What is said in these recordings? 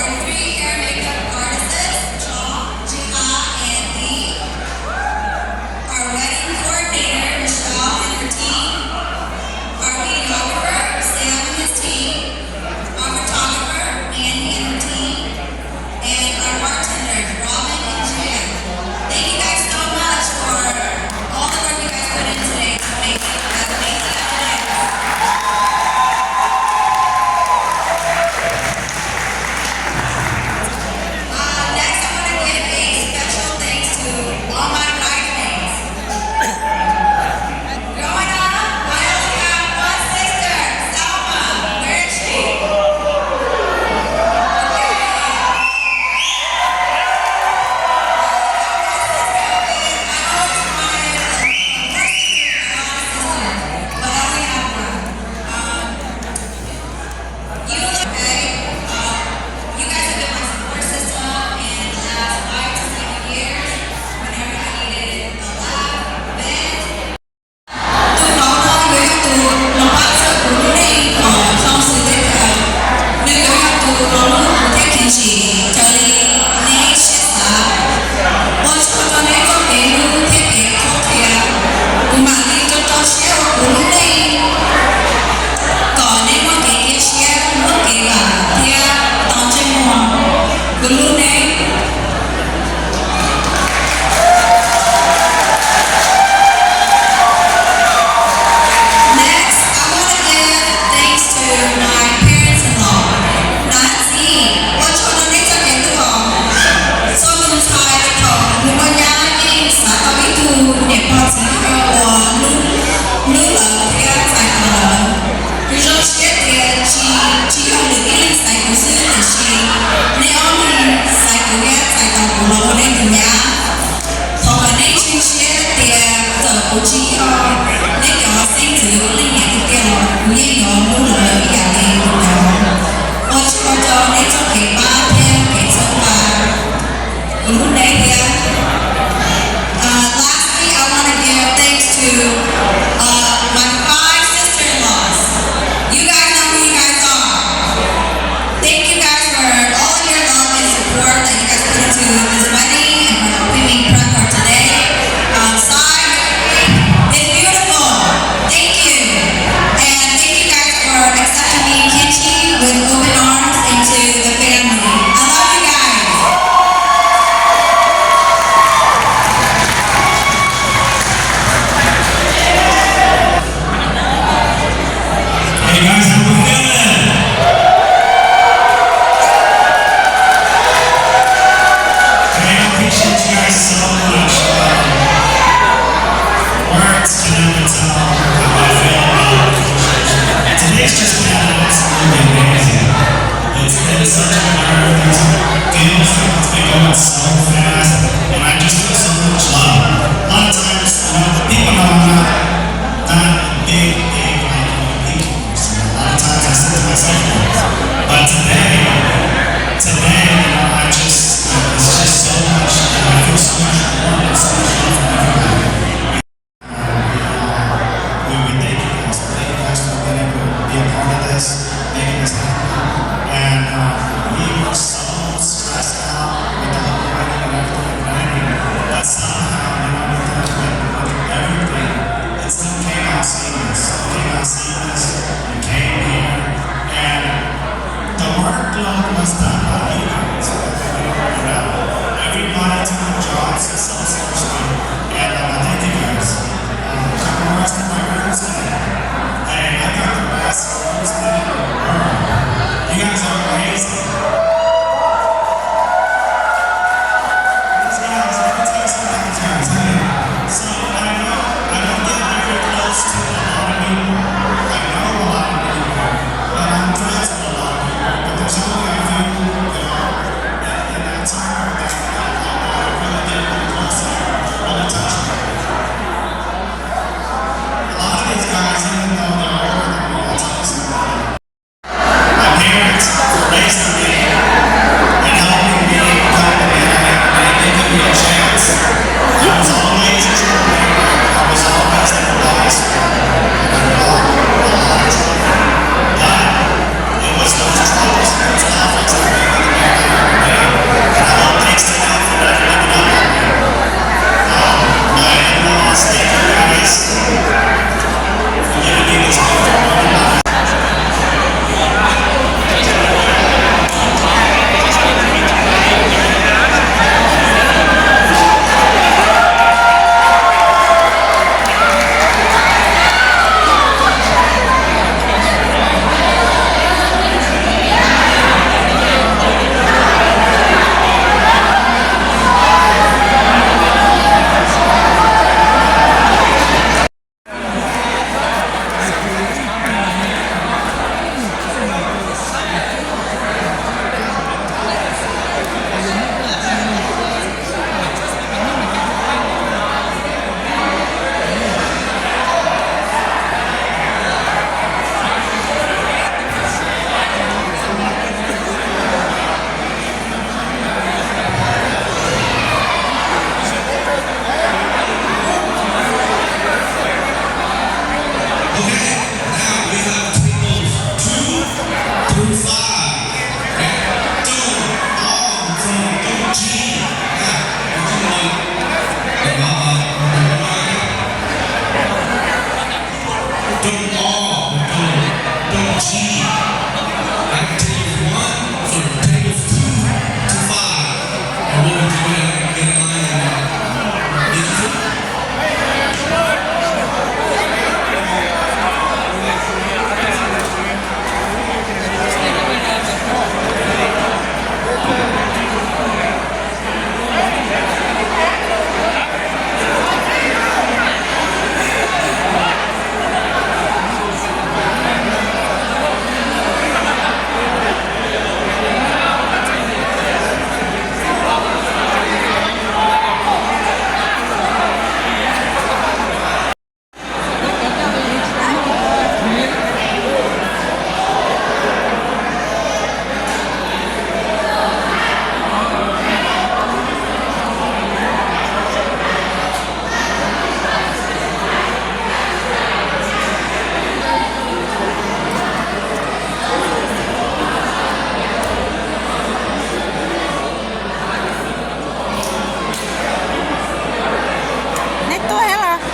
Our three hair makeup artists, John, Jiha, and Lee. Our wedding coordinator, Michelle, and her team. Our videographer, Sam and his team. Our photographer, Andy and her team. And our bartenders, Robin and Jan. Thank you guys so much for all the work you guys put in today to make it an amazing afternoon. Uh, next, I want to give a special thanks to all my bridesmaids. Growing up, I only have one sister, Selma. Where is she? Okay. I only have one sister, and I always wanted a, a more sister, a lot of sisters, but I only have one. Um, you look, okay? Um, you guys have been my support system in the last five to seven years whenever I needed a laugh, vent. Tus hlob no nws yog tus los pab txhawb kuv lub neej kom tau xws li cas. Nws yuav yog tus los mloog kuv thiab Kinchi raws li neb siab xav. Ua tsaug rau neb txoj kev hlub thiab kev qhuab qhia. Kuv mam li rau rau siab ua kuv lub neej kom neb muaj kev cia siab, muaj kev vam thiab tau ntsej muag. Kuv hlub neb. Next, I want to give thanks to my parents-in-law. Niam txiv, ua tsaug rau neb txoj kev hlub. Txhua tus ntxhais thaum nws muaj nyab yeej xav tau ib tug niam pog txiv yawg uas hlub, hlub lawv thiab txais tos lawv. Kuv zoo siab tias tsis, tsis yog lwm ib leeg xaiv kuv xwb, tiam sis neb ob leeg xaiv kuv thiab txais tos kuv los ua neb tus nyab. Thov kom neb ntseeg siab tias txawm kuv tsis yog neb cov xeeb ntxwv leej niam tiag tiag los kuv yeej yuav hlub lawv ib yam li kuv cov. Ua tsaug rau neb txoj kev pab thiab kev txhawb nqa. Kuv hlub neb thiab. Uh, lastly, I want to give thanks to, uh, my five sister-in-laws. You guys know who you guys are. Thank you guys for all of your love and support that you guys put into this wedding and for helping me prep for today. Um, Sai, it's beautiful. Thank you. And thank you guys for accepting me, Kinchi, with open arms into the family. I love you guys. Hey guys, how we feeling? Hey, I appreciate you guys so much. Um, words can never tell how I feel about it. Today's just been absolutely amazing. It's been such an honor. It feels like it's been going so fast, and I just feel so much love. A lot of times, you know, people know I'm not, not a big, big, like, you know, people person. A lot of times I sit to myself, but today, today, you know, I just, it's just so much, and I feel so much warmth and so much love from everybody. We, we thank you guys. We thank you guys for being able to be a part of this, making this happen. And, uh, we were so stressed out with the whole wedding and everything planning, but somehow, you know, with, with, with everything, it still came out seamless. It came out seamless. We came here, and the workload was done by you guys. Everybody took the jobs and so seriously, and, um, I thank you guys. Um, I can rest in my room today. Hey, I got the best room today in the world. You guys are amazing. These guys, let me tell you something about these guys. Hey, so I know I don't get very close to a lot of people. I know a lot of people, and I'm friends with a lot of people, but there's only a few that are, that, that, that talk like that, that, that I really get really close to, really touch me. A lot of these guys, even though they're older than me, I tell you something. My parents raised me Don't all, don't, don't cheat. I can tell you one, or tell you two to five. And we'll go ahead and get in line and, uh, get you through. Neb tuaj thiab los?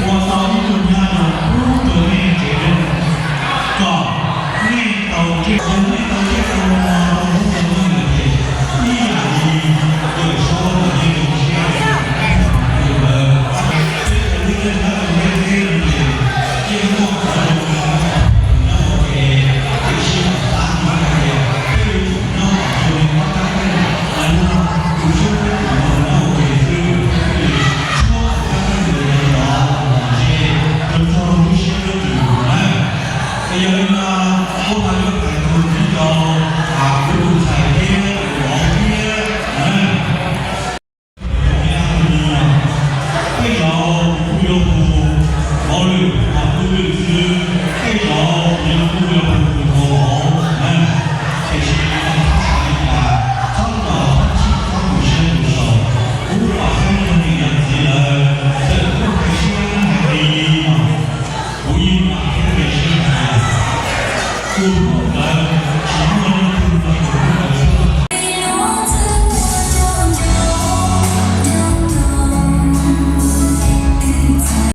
Ua tau ib tug nyab zoo pub rau nej tsev neeg, kom nej tau tsiaj, yog nej tau tsiaj tau txhu rau hnub rau hnub lawm ces ib yam li Yawm Saub kom nej zoo siab, peb tau ib tug nyab zoo siab zoo ntev no ces yeej muaj qhov zoo nyob ua ke, tiam sis qhov tas ntawd ces peb yuav tsum nyob zoo li qhov kab keej, lawv no tus siab peb tsum nyob ua ke xwb, peb thiaj li tshuab qhov kab keej ntawd los los ze, rau txog lub siab lub ntsws na. Es yog li no, muab hais lub hais tug ib rau kuv tus ntxhais thiab kuv vauv thiab na. Tej zaum kuv yuav hu Vauv Lwm los Vauv Lwm xwb, tej zaum kuv yuav hu Vauv Lwm los hu Vauv Vauv na. Tiam sis txhob xav li cas, txhob los txhob chim txhob tu siab tu saum. Kuv pom xeeb leej niam yawm txiv lawv txawm kuj hais siab hais li no, kuv yeej mam thiab cia siab hais tias tus hnub ntawd